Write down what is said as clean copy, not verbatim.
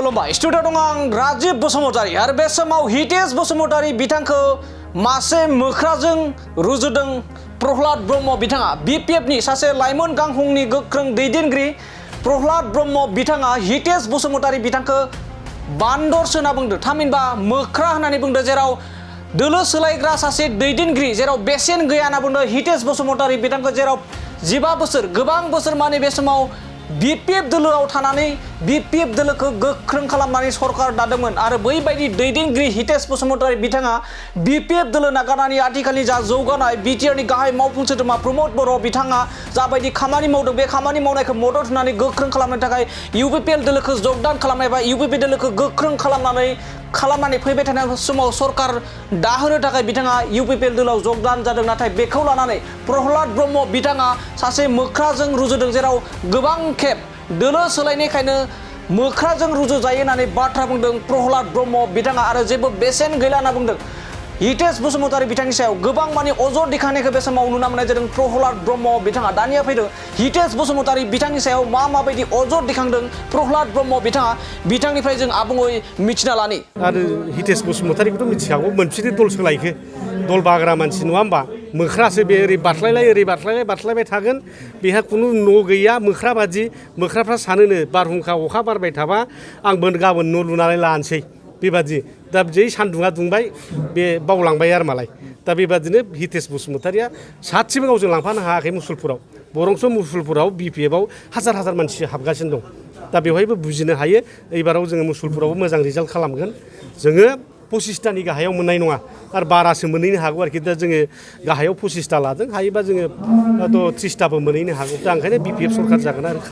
खुलुमबाय स्टुडिअ दं आं राजीव बसुमतारी आरो बे समाव हितेश बसुमतारी बिथांखौ मासे मोख्राजों रुजुदों प्रह्लाद ब्रह्म बिथाङा बिपिएफनि सासे लाइमोन गांखंनि गोख्रों दैदेनगिरि प्रह्लाद ब्रह्म बिथाङा हितेश बसुमतारी बिथांखौ बान्दरसो होनना बुंदों थामहिनबा मोख्रा होननानै बुंदों जेराव दोलो सोलायग्रा सासे दैदेनगिरि जेराव बेसेन गैया होनना बुंदों हितेश बसुमतारी बिथांखौ जेराव 15 बोसोर गोबां बोसोर माने बे समाव बिपिएफ दोलोआव थानानै बिपिएफ दोलोखौ गोख्रों खालामनानै सरकार दादोंमोन आरो बैबायदि दैदेनगिरि हितेश बसुमतारी बिथाङा बिपिएफ दोलो नागारनानै आथिखालनि जा जौगानाय बिटिआरनि गाहाय मावफुं सोद्रोमा प्रमद बर' बिथाङा जाबायदि खामानि मावदों बे खामानि मावनायखौ मदद होनानै गोख्रों खालामनो थाखाय इउपिपिएल दोलोखौ जगदान खालामनाय बा इउपिपि दोलोखौ गोख्रों खालामनानै फैबाय थानाय समाव सरकार दाहोनो थाखाय बिथाङा इउपिपिएल दोलोआव जगदान जादों नाथाय बेखौ लानानै प्रह्लाद ब्रह्म बिथाङा सासे मोख्राजों रुजुदों जेराव गोबां खेब दोलो सोलायनायखायनो मोख्राजों रुजुजायो होननानै बाथ्रा बुंदों प्रह्लाद ब्रह्म बिथाङा आरो जेबो बेसेन गैला होनना बुंदों हितेश बसुमतारी बिथांनि सायाव गोबां माने अजद दिखांनायखौ बे समाव नुनो मोननाय जादों प्रह्लाद ब्रह्म बिथाङा दानिया फैदों हितेश बसुमतारी बिथांनि सायाव माबायदि अजद दिखांदों प्रह्लाद ब्रह्म बिथाङा बिथांनिफ्राय जों आबुङै मिथिना लानि आरो हितेश बसुमतारीखौथ' मिथिखागौ मोनफिनो दल सोलायखो दल बाग्रा मानसि नङा होमबा मोख्रासो बे ओरै बारस्लायबाय थागोन बेहा खुनु न' गैया मोख्रा बादि मोख्राफ्रा सानोनो बारहुंखा अखा बारबाय थाबा आंबो गाबोन न' लुनानै लानोसै बेबादि दा जै सान्दुङा दुंबाय बे बावलांबाय आरो मालाय दा बेबादिनो हितेश बसुमतारीया सासेबो गावजों लांफानो हायाखै मुसलपुराव बरंस मुसलपुराव बिपिएफआव हाजार मानसि हाबगासिनो दं दा बेवहायबो बुजिनो हायो एबाराव जोङो मुसलपुरावबो मोजां रिजाल्ट खालामगोन जोङो 25टानि गाहायाव मोननाय नङा आरो बारासो मोनहैनो हागौ आरोखि दा जोङो गाहायाव 25टा लादों हायोबा जोङो 30टाबो मोनहैनो हागौ दा ओंखायनो बिपिएफ सरकार जागोन आरो